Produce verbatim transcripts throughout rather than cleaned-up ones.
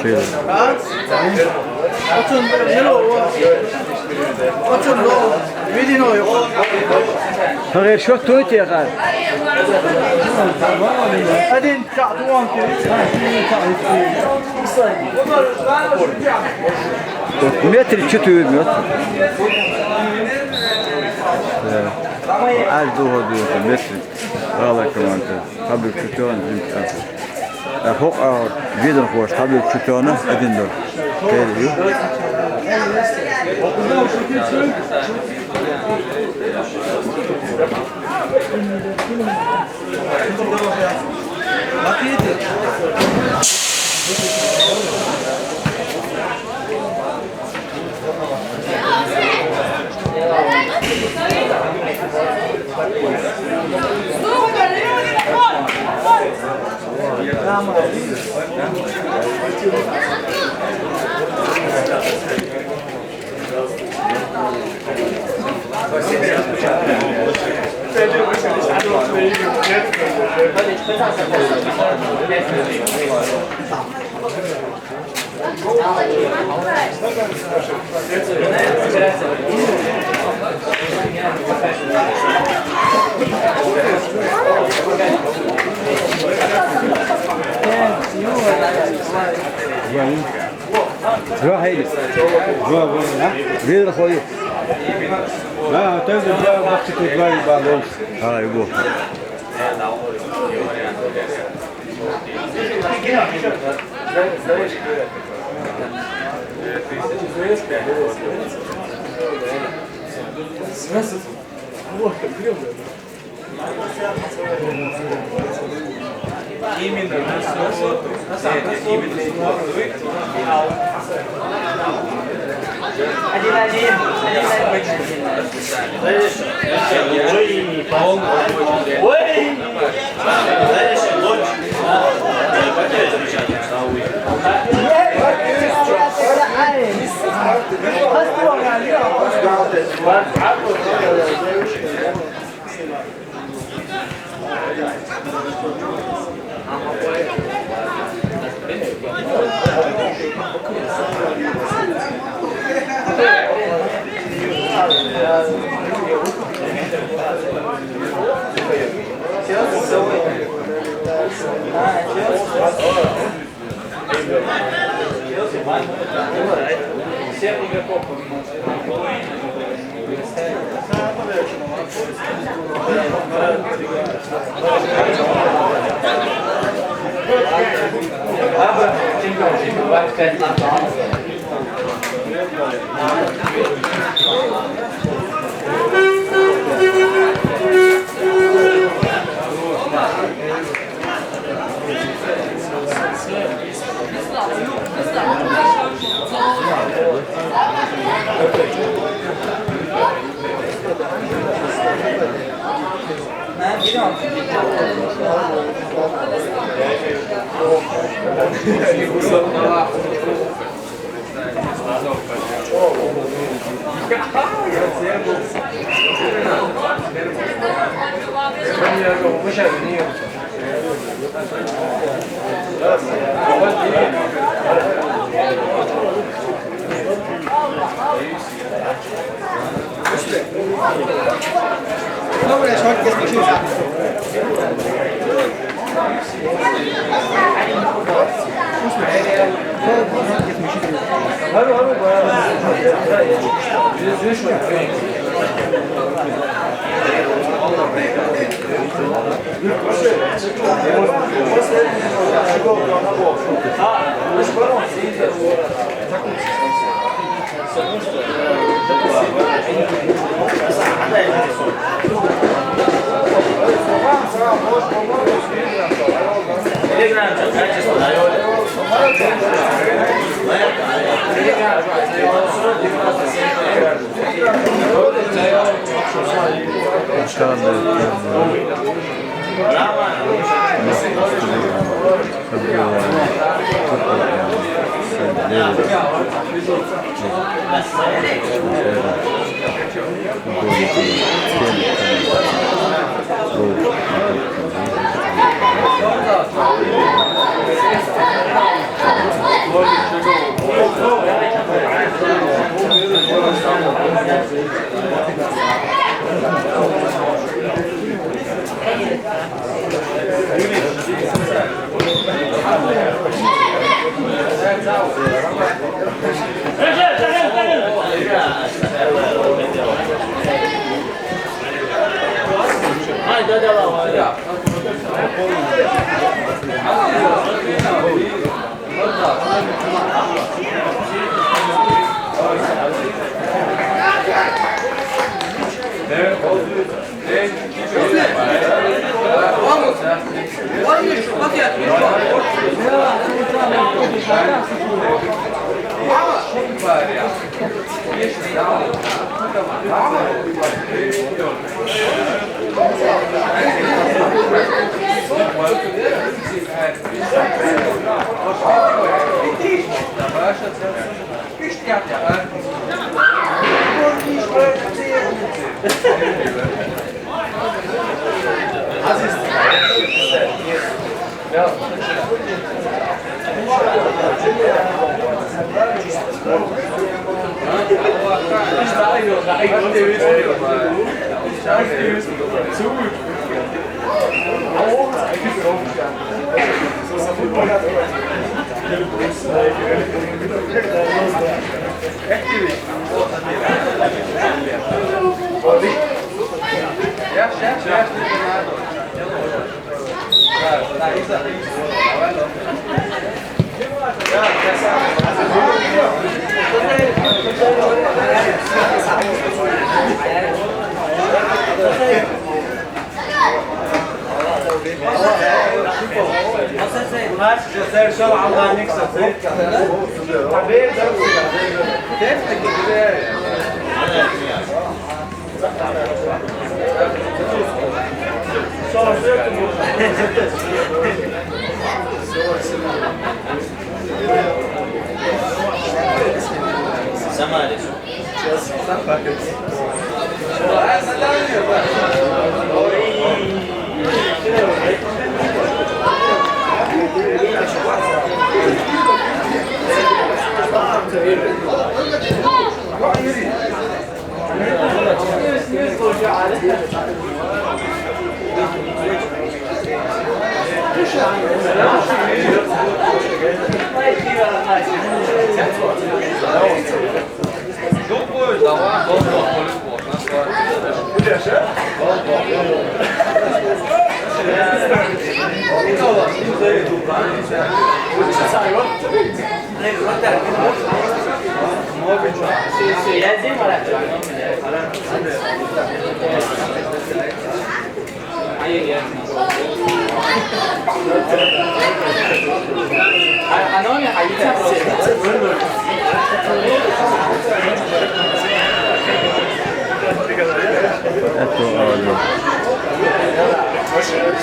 Şöyle. Hayır, şu tuğut ya. Один. Метр четыре, метр. Аз дугӀа дугӀа метр. Гала команда. Хабир чутён, зим чутён. А хокъ а видан хош, хабир чутёна, один дор. Хер ю. Жо хӀейли. Жо, жо, а? Вера хой. А, так же жо, бахти тут два и балон. А, его. Здравствуйте. Вот, прям, да. Именно на субботу. Нет, нет, именно в субботу. Один один. Один один. Ой, ой.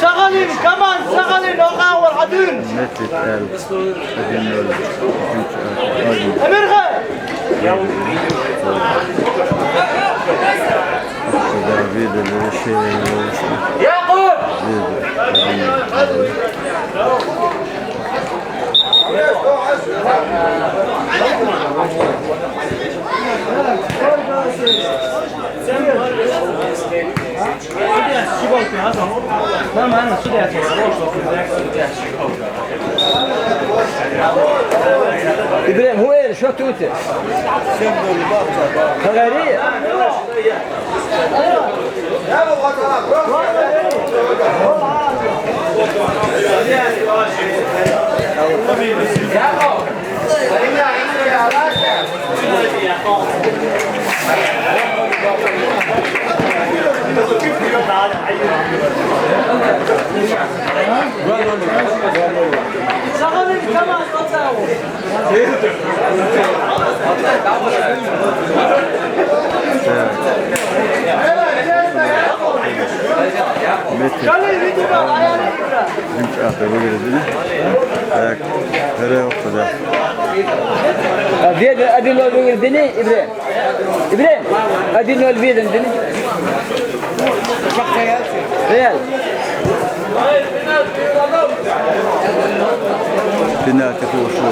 Saxalin, كمان Saxalin, oqawar adun. Emirxe. Yaqub. Ibrahim, هو ايه شو توته؟ خغارية. Metin. Bizim çarpı bu gibi değil mi? Ayak. Nereye yoksa da. А ведь один ноль выиграл, да не, Ибрагим? Ибрагим, один ноль выиграл, да не? Реал. Пенальти хорошо.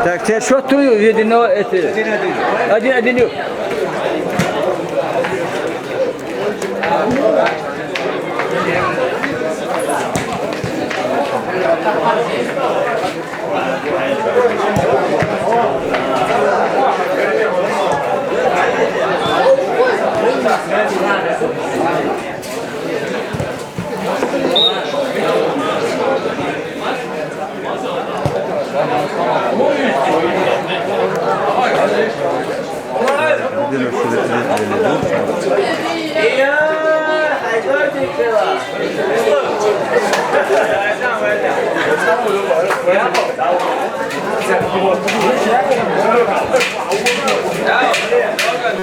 Так, теперь счёт трое, ведь, но это один один.